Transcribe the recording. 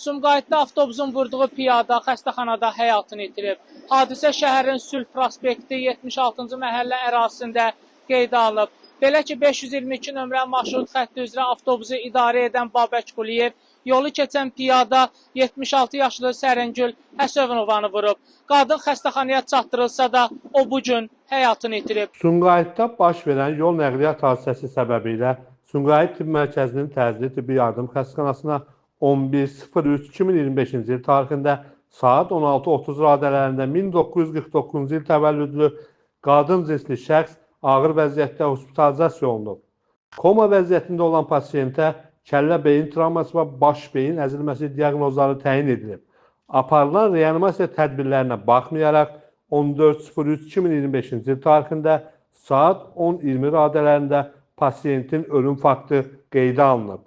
Sumqayıtda avtobusun vurduğu piyada xəstəxanada həyatını itirib. Hadisə şəhərin Sülh prospekti 76-cı məhəllə ərazisində qeydə alınıb. Belə ki, 522 nömrə marşrut xətti üzrə avtobusu idarə edən Babək Quliyev yolu keçən piyada 76 yaşlı Səringül Həsənovanı vurub. Qadın xəstəxanaya çatdırılsa da o bu gün həyatını itirib. Sumqayıtda baş verən yol nəqliyyat hadisəsi səbəbilə Sumqayıt Tibb Mərkəzinin təcili tibbi yardım xəstəxanasına 11.03.2025-ci il tarixində saat 16:30 radələrində 1949-cu il təvəllüdlü qadın cinsli şəxs ağır vəziyyətdə hospitalizasiya olunub. Koma vəziyyətində olan pasientə kəllə beyin travması və baş beyin əzilməsi diaqnozları təyin edilib. Aparılan reanimasiya tədbirlərinə baxmayaraq 14.03.2025-ci il tarixində saat 10:20 radələrində pasientin ölüm faktı qeydə alınıb.